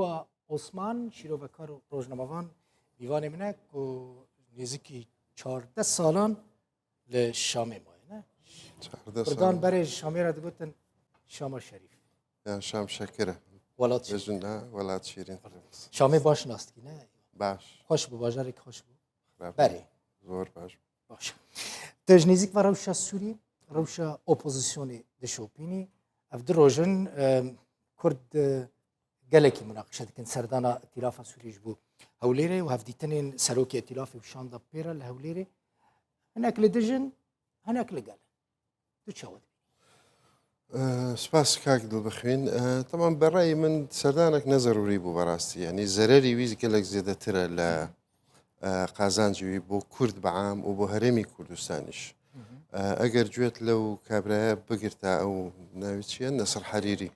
هیوا عوسمان شیرۆڤەکار و ڕۆژنامەڤان میوانێ منە کو نێزیکی 14 ساڵان لە شامێ مایە نە؟ کوردان بەرێ شامێ را دەگوتن شامە شەریف یان شام شەکرە وڵات بێژن وڵات شیرین شامێ باش ناستکی نە باش خۆش بوو باژارێک خۆش بوو بەرێ زۆر باش باش تێژ نزیک بە ڕەوشە سووری ڕەوشە ئۆپۆزیسیۆنی دشۆپینی ئەف دو ڕۆژن کورد gelekî munaqişe dikin serdana Îtîlafa Sûriyê ji bo Hewlêrê û hevdîtinên serokê Îtîlafê û şanda pê re li Hewlêrê hinek li dijin hinek li gel Tu çawa dibînî؟ سپاس کاک دڵبخوین تەمان بەڕای من سەردانێک نەزەروری بوو بەڕاستی ینی زەرەری ویست گەلێک زیادەترە لە قازانجی وی بۆ کورد بەعام و بۆ هەرێمی کوردستانیش ئەگەر گوێت لەو کابرایە بگرتا ئەو ناوی چییە نەسڕ حەریری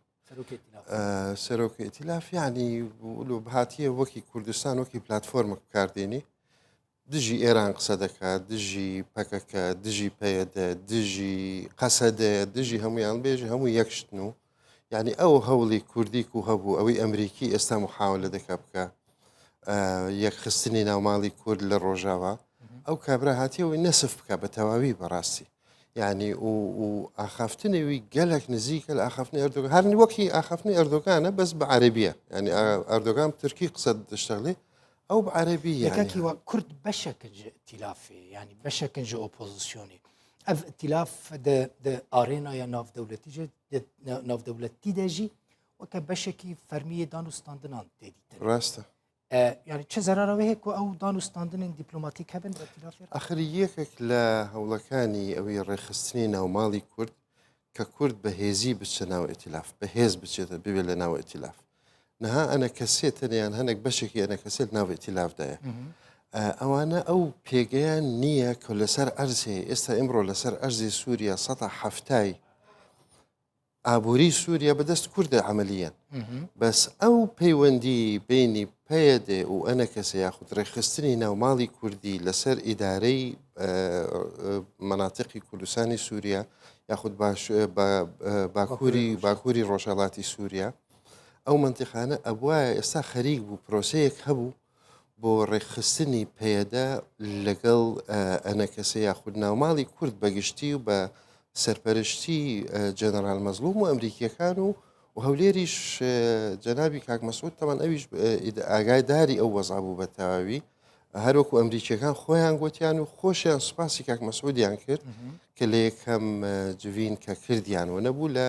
سەرۆکی ئیتیلاف یعنی هاتیە وەکی کوردستان وەکی پلتفۆرمە بکاردێنی دژی ئێران قسە دەکات دژی پەکەکە دژی پەیەدە دژی قەسەدە دژی هەمویان بێژی هەموو یەکشتن و یعنی ئەو هەوڵی کوردیک و هەبوو ئەوەی ئەمریکی ئێستا محاولە دەکا بکە یەکخستنی ناوماڵی کورد لە ڕۆژاوا ئەو کابرا هاتیەوەی نەسف بکە بە تەواوی بەڕاستی یعنی و ئاخافتنەوی گەلک نزیکە لە ئاخافتنی ئەردۆگان هەر وەکی ئاخافتنی ئەردۆگانە بەس بە عەربیە یعنی ئەردۆگان تورکی قسە دەشتغلی ئەو بە عەربی یەکەکی وە کورد بەشەکە ئیتیلافێ ینی بەشەکن ji ئۆپۆزیسیۆنی ئەv ئیتیلاف de arênaya navdewletî jî navdewletî de jî weke beşekî fermiyê dan û standinan tê dîtin. ڕاستە. یعنی چه زەرارە وێ هەیە کو ئەو دان و ستاندنên دیپلۆماتیک هەبن بە ئیتیلافێ؟ ئەخر یەکێک لە هەوڵەکانی ئەوی ڕێکخستنی ناوماڵی کورد کە کورد بە هێزی بچە ناو ئیتیلاف بەهێز بچێتە ببێت لە ناو ئیتیلاف نها ئەنە کەسێ تەنیان هەنێک بەشێکی ئەنە کەسێت ناو ئیتیلافدایە ئەوانە ئەو پێگەیان نییە کە لەسەر ئەرز هەیە ئێستا ئیمڕۆ لەسەر ئەرزی سووریا سەتا حەفتای ئابووری سووریا بەدەست کوردە عملیەن بەس ئەو پەیوەندی بینی پەیەدێ و ئەنەکەسە یاخود ڕێکخستنی ناوماڵی کوردی لەسەر ئیدارەی مەناتیقی کوردستانی سووریا یاخود باکووری باکووری ڕۆژهڵاتی سووریا ئەو منتیقانە ئەبواە ئێستا خەریک بوو پرۆسەیەک هەبوو بۆ ڕێکخستنی پەیەدە لەگەڵ ئەنەکەسە یاخود ناوماڵی کورد بەگشتی و بە سەرپەرشتی جەنەرال مەزڵوم و ئەمریکیەکان و و هەولێریش جەنابی کاک مەسعود تەمان ئەویش ئاگاداری ئەو وەزع بوو بە تەواوی هەروەکو ئەمریکیەکان خۆیان گوتیان و خۆشیان سوپاسی کاک مەسعودیان کرد کە لە یەکەم جڤین کە کردیان و نەبوو لە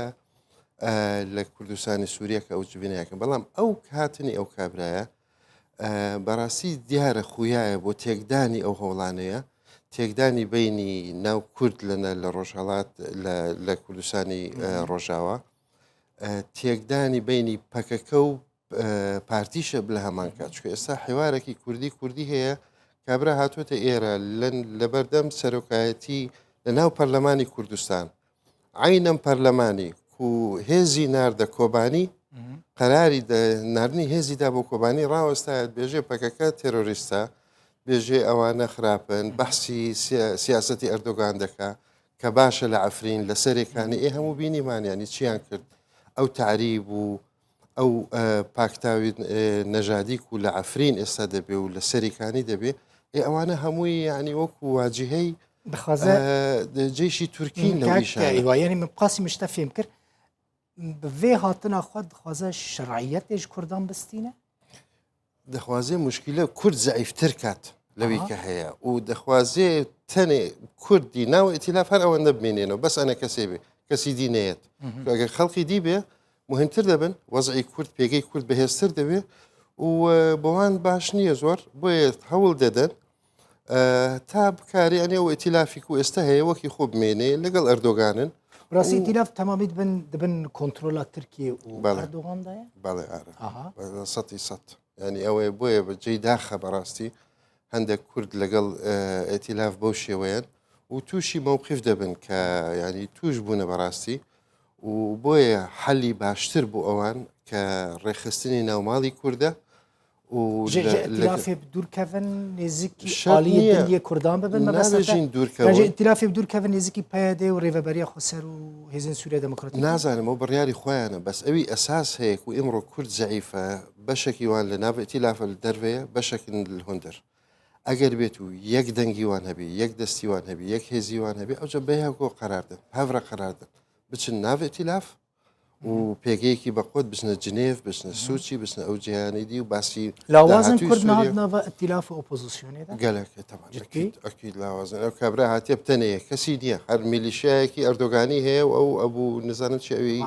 لە کوردستانی سووریا کە ئەو جڤینەکە بەڵام ئەو هاتنی ئەو کابرایە بەڕاستی دیارە خویایە بۆ تێکدانی ئەو هەوڵانەیە تێکدانی بینی ناو کورد لەنە لە ڕۆژهڵات لە کوردستانی ڕۆژاوا تێکدانی بینی پەکەکە و پارتیشە لە هەمان کات چکە ئێستا حیوارێکی کوردی کوردی هەیە کابرا هاتووەتە ئێرە لەبەردەم سەرۆکایەتی لە ناو پەرلەمانی کوردستان عەینەن پەرلەمانی و هێزی ناردە کۆبانی قەراری ناردنی هێزی دا بۆ کۆبانی ڕاوەستایەت بێژێ پەکەکە تێرۆریستە بێژێ ئەوانە خراپن بەحسی سیاستی ئەردۆگان دەکا کە باشە لە عفرین لە سەرێکانی ئێ هەموو بینیمانیانی چیان کرد ئەو تعریب و ئەو پاکتاوی نەژادیک و لە عفرین ئێستا دەبێ و لە سەریکانی دەبێ ئێ ئەوانە هەمووی یعنی وەکو واجهەی دخوازە جێشی تورکی یعنی من قاسی مشتە فێم کرد بێ هاتنا خوا دخوازە شرعیەتێش کوردان بستینە دەخوازێ مشکلە کورد زەعیفتر کات لەوی کە هەیە و دەخوازێ تەنێ کوردی ناو ئیتیلاف هەر ئەوەندە بمێنێنەوە بەس ئەنە کەسێ بێ کەسی دی نەیەت ئەگەر خەڵکی دی بێ مهمتر دەبن وەزعی کورد پێگەی کورد بەهێزتر دەبێ و بۆوان باش نییە زۆر بۆیە هەوڵ دەدەن تا بکاری ئەنێ و ئیتیلافی و ئێستا هەیە وەکی خۆ بمێنێ لەگەڵ ئەردۆگانن ڕاستی ئیتیلاف تەمامی دبن دبن کۆنترۆلا ترکیە و ئەردۆغاندایە بەڵێ ئارە سەتی سەد ینی ئەوەیە بۆیە بە جێی داخە بەڕاستی هەندێک کورد لەگەڵ ئیتیلاف بەو شێوەیەن و تووشی مەوقف دەبن کە ینی توش بوونە بەڕاستی و بۆیە حەلی باشتر بۆ ئەوان کە ڕێکخستنی ناوماڵی کوردە. و Ji ji îtîlafê bi dûr kevin nêzîkî aliyê din yê Kurdan bibin mebesta te? Nabêjin dûr kevin. Ji îtîlafê bi dûr kevin nêzîkî PYD û Rêveberiya Xweser û Hêzên Sûriya Demokratîk? Nazanim ew biryarî xweyan e bes ewî esas heye ku îmro Kurd zeîf e beşekî wan li nav îtîlafe li derve ye beşekin li hundir. Eger bêt û yek dengî wan hebî yek destî wan hebî yek hêzî wan hebî ew ca bêya ku qerar din hev re qerar din biçin nav îtîlaf و پێگەیەکی بەقوت بچنە جنێف بچنە سوچی بچنە ئەو جیهانی دی و باسی لاوازن کورد نهات ناوە ئیتیلاف و ئۆپۆزیسیۆنێ دا؟ گەلەک تەبعەن ئەکید ئەکید لاوازن ئەو کابرا هاتیە بتەنەیە کەسی نییە هەر میلیشیایەکی ئەردۆگانی هەیە و ئەو ئەبوو نزانم چی ئەوی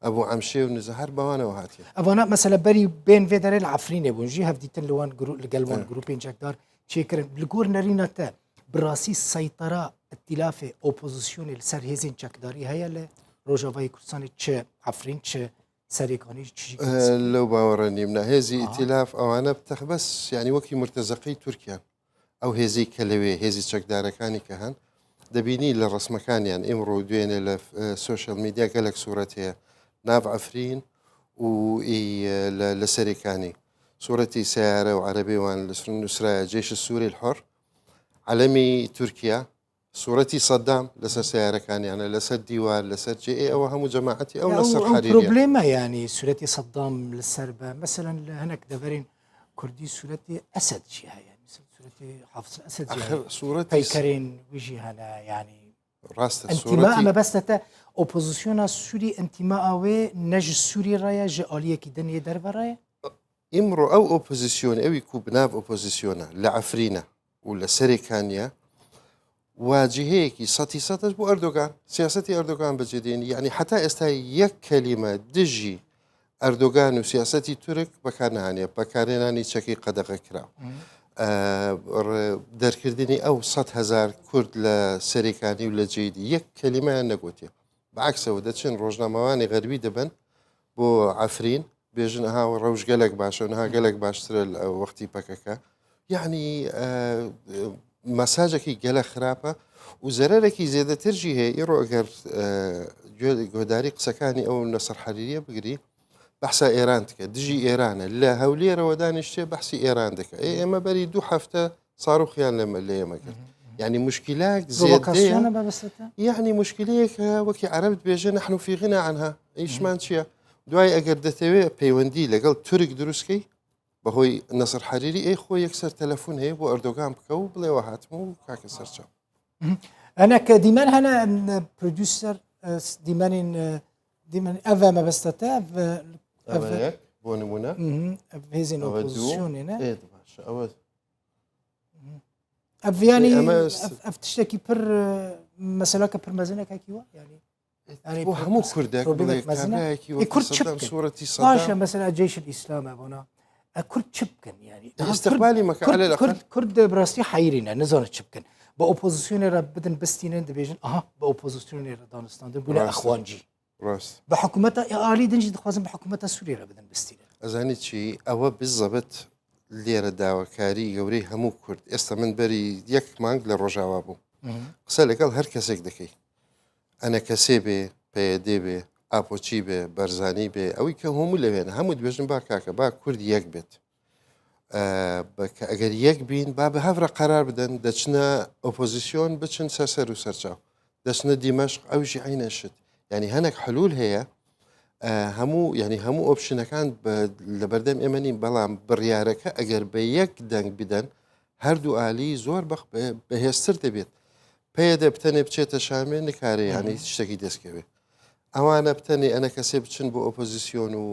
ئەبوو عەمشێ و نزە هەر بەوانەوە هاتیە ئەوانە مەسەلە بەری بێن vê derê li Efrînê bûn jî hevdîtin li wan li gel wan grûpên çekdar çêkirin li gor nerîna te bi rastî seytara îtîlafê opozisyonê li ser hêzên çekdarî heye li Rojavayê Kurdistanê çi Efrîn çi Serêkanî çi jî لەو باوەڕە نیم نا هێزی ئیتیلاف ئەوانە بتەخبەس یعنی وەکی مرتەزەقەی تورکیان ئەو هێزی کە لەوێ هێزی چەکدارەکانی کە هەن دەبینی لە ڕسمەکانیان ئیمڕۆ دوێنێ لە سۆشیال میدیا گەلک سوورەت هەیە ناو عەفرین و لە سەرێکانی سوورەتی سیارە و عەرەبی وان لەسەر نووسرایە جيش السوري الحر عەلەمی تورکیا سوورەتی سەدام لەسەر سیارەکانیانە لەسەر دیوار لەسەر جێ ئێ ئەوە هەموو جەماعەتی ئەو لەسەر حەریریە. پرۆبلێمە یانی سوورەتی سەدام لەسەر بە مەسەلەن لە هەنێک دەڤەرین کوردی سوورەتی ئەسەد چی هەیە سوورەتی حافظ ئەسەد ئەخر سوورەتی پەیکەرین ویژی هەنە یانی ڕاستە ئەنتیما ئەمە بەستەتە ئۆپۆزیسیۆنا سووری ئەنتیما ئاوێ نەژ سووری ڕایە ژ ئالیەکی دنیە دەرڤە ڕایە. ئیمڕۆ ئەو ئۆپۆزیسیۆن ئەوی کو بناڤ ئۆپۆزیسیۆنە لە عەفرینە و لە سەرێکانیە واجهەیەکی سەتی سەتەش بۆ ئەردۆگان سیاسەتی ئەردۆگان بەجێ دێنی یعنی حتا ئێستا یەک کەلیمە دژی ئەردۆگان و سیاسەتی تورک بەکارنانێ بەکارهێنانی چەکی قەدەغە کراو دەرکردنی ئەو 100 هزار کورد لە سەرێکانی و لە جێدی یەک کەلیمەیان نەگوتێ بەعکسەوە دەچن ڕۆژنامەوانی غەربی دەبن بۆ عەفرین بێژن ئەها ڕەوش گەلەک باشە نها گەلەک باشترە لە وەختی پەکەکە یعنی مەساجێکی گەلە خراپە و زەرەرێکی زێدەترژی هەیە ئیڕۆ ئەگەر گۆداری قسەکانی ئەو نەسەر حەریریە بگری بەحسا ئێران دکە دژی ئێرانە لە هەولێرەوە دانیشتێ بەحسی ئێران دەکە ئێ ئێمە بەری دوو هەفتە ساروخیان لەمە لە ئێمە کرد یعنی مشکلات زێدەیە یعنی مشکلەیەکە وەکی عەرەب دبێژێ نحن في غنى عنها ئیشمان چییە دوای ئەگەر دەتەوێت پەیوەندی لەگەڵ تورک دروستکەی بەهۆی نەسر حەریری ئەی خۆ یەکسەر تەلەفۆن هەیە بۆ ئەردۆگان بکە و بڵێوە هاتم و کاکە سەرچاو. هەنەک دیمەن هەنە پرۆدیوسەر دیمەنین دیمەن ئەڤ مەبەستەتە ئەڤ بۆ نمونە هێزین ئۆپۆزیسیۆنێ نە باشە ئەوە ئەڤ یانی ئەڤ تشتێکی پر مەسەلەکە پر مەزنە کاکی وە یانی بۆ هەموو کوردێک کابرایەکی وەک کورد چ بکەن سوورەتی باشە مەسەلا جەیش ئیسلامە بۆنا کورد چ بکەن یانی ئیستقبالی مەکە عەلە الأقل. کورد کورد بەڕاستی حەیرینە نزانە چ بکەن بە ئۆپۆزیسیۆنێ را بدن بستینن دەبێژن ئەها بە ئۆپۆزیسیۆنێ را دانوستاندن بوونە ڕاستە. ئەخوانجی ڕاست بە حکوومەتە ئالی دنجی دەخوازن بە حکوومەتە سووری را بدن بستینن ئەزانی چی ئەوە بزەبت لێرە داواکاری گەورەی هەموو کورد ئێستا من بەری یەک مانگ لە ڕۆژاوا بوو قسە لەگەڵ هەر کەسێک دەکەی ئەنەکەسێ بێ، پەیەدێ بێ، ئاپۆچی بێ، بەرزانی بێ، ئەوەی کە هەموو لەوێنە، هەموو دبێژن با کاکە با کورد یەک بێت. کە ئەگەر یەک بین با بە هەڤرە قەرار بدەن دەچنە ئۆپۆزیسیۆن بچن سەر سەر و سەرچاو دەچنە دیمەشق ئەوژی عینە شت یعنی هەنێک حلول هەیە هەموو یعنی هەموو option ەکان لە بەردەم ئێمە نین بەڵام بڕیارەکە ئەگەر بە یەک دەنگ بدەن هەردوو ئالی زۆر بەهێزتر دەبێت پەیەدە بتەنێ بچێتە شامێ نکارێ یانی هیچ شتێکی دەستکەوێ ئەوانە بتەنێ ئەنە کەسێ بچن بۆ ئۆپۆزیسیۆن و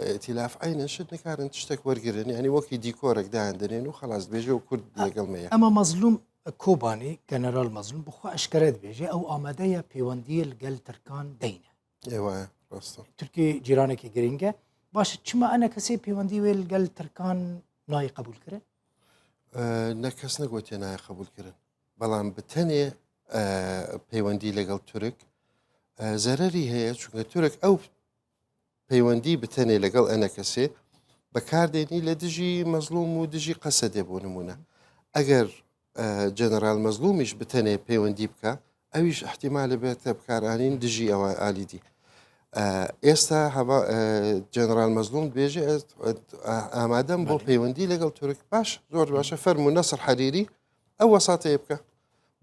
ئیتیلاف عینە شت نکارن شتێک وەرگن یعنی وەکی دیکۆرێک دایان دەنێن و خلاص بێژێ و کورد لەگەڵ مەیە ئەمە مەزلوم کۆبانی گەنەرال مەزلوم بخوا ئەشکەرە دبێژێ ئەو ئامادەیە پەیوەندیە لەگەل ترکان دەینە ئێوە ڕاستە تورکی جیرانێکی گرنگە باشە چما ئەنە کەسێ پەیوەندی وێ لەگەل ترکان نای قبولکردن نە کەس نەگوتێ نایە قبولکردن بەڵام بتەنێ پەیوەندی لەگەڵ تورک زەرەری هەیە چونکە تورک ئەو پەیوەندی بتەنێ لەگەڵ ئەنەکەسێ بەکاردێنی لە دژی مەزلوم و دژی قەسەدێ بۆ نمونە ئەگەر جەنەرال مەزلومیش بتەنێ پەیوەندی بکە ئەویش احتیمالە بێتە بکارانین دژی ئەوە ئالیدی. ئێستا جەنرال مەزلوم بێژێ ئامادەم بۆ پەیوەندی لەگەڵ تورک باش زۆر باشە فەرمو نەسر حەریری ئەو وەساتەیە بکە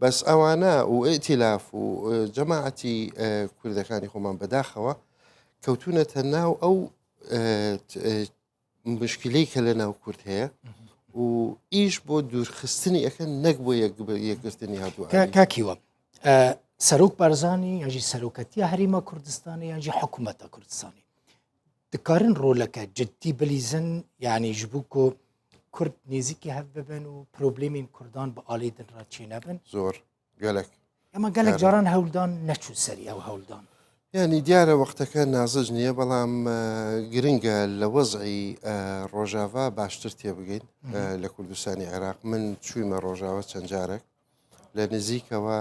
بەس ئەوانە و ئیتیلاف و جەماعەتی کوردەکانی خۆمان بەداخەوە کەوتونەتە ناو ئەو مشکلەی کە لە ناو کورد هەیە و ئیش بۆ دوورخستنی ئەەکەن نەک بۆ یەکگرتنی هەردوو کاکیوە سەرۆک بارزانانی یاژی سەرۆکەتیە هەرێمە کوردستانی یانجی حکوومەتە کوردستانی دکارن ڕۆلەکە جددی بلیزن یعنی ji بوو کو کورد نێزیکی هەف ببن و پرۆبلێمین کوردان بە ئالی دنرا چێ نەبن زۆر گەلک ئەمە گەلک جاران هەولدان نەچوو سەری ئەو هەولدان ینی دیارە وەختەکە نازج نییە بەڵام گرنگە لە وەزعی ڕۆژاوا باشتر تێبگەین لە کوردستانی عێراق من چوویمە ڕۆژاوە چەند جارێک لە نزیکەوە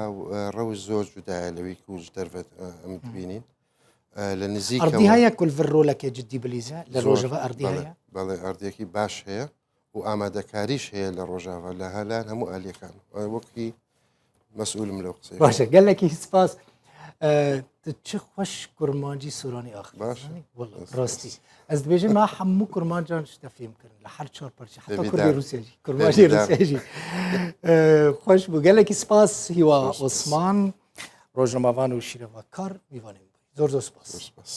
ڕەوش زۆر جودایە لەوی کوچ دەربەت ئەم بینین لە نزیک ئەردی هەیە کولڤر ڕۆلەکە جدی بلیزە لە ڕۆژەوە ئەردی هەیە بەڵێ ئەردێکی باش هەیە و ئامادەکاریش هەیە لە ڕۆژاوا لە هەلان هەموو ئالیەکان وەکی مەسئولم لەو قسەی باشە گەلێکی سپاس چ خۆش کورمانجی سۆرانی ئاخ باش ڕاستی ئەس دەبێژم ما هەموو کورمانجان شتە فێم کردن لە هەر چوار پارچە حتا کوردی رووسیاژی کورمانجی رووسیاژی خۆش بوو گەلێکی سپاس هیوا عوسمان ڕۆژنامەوان و شیرەوەکار میوانیم زۆر زۆر سپاس سپاس.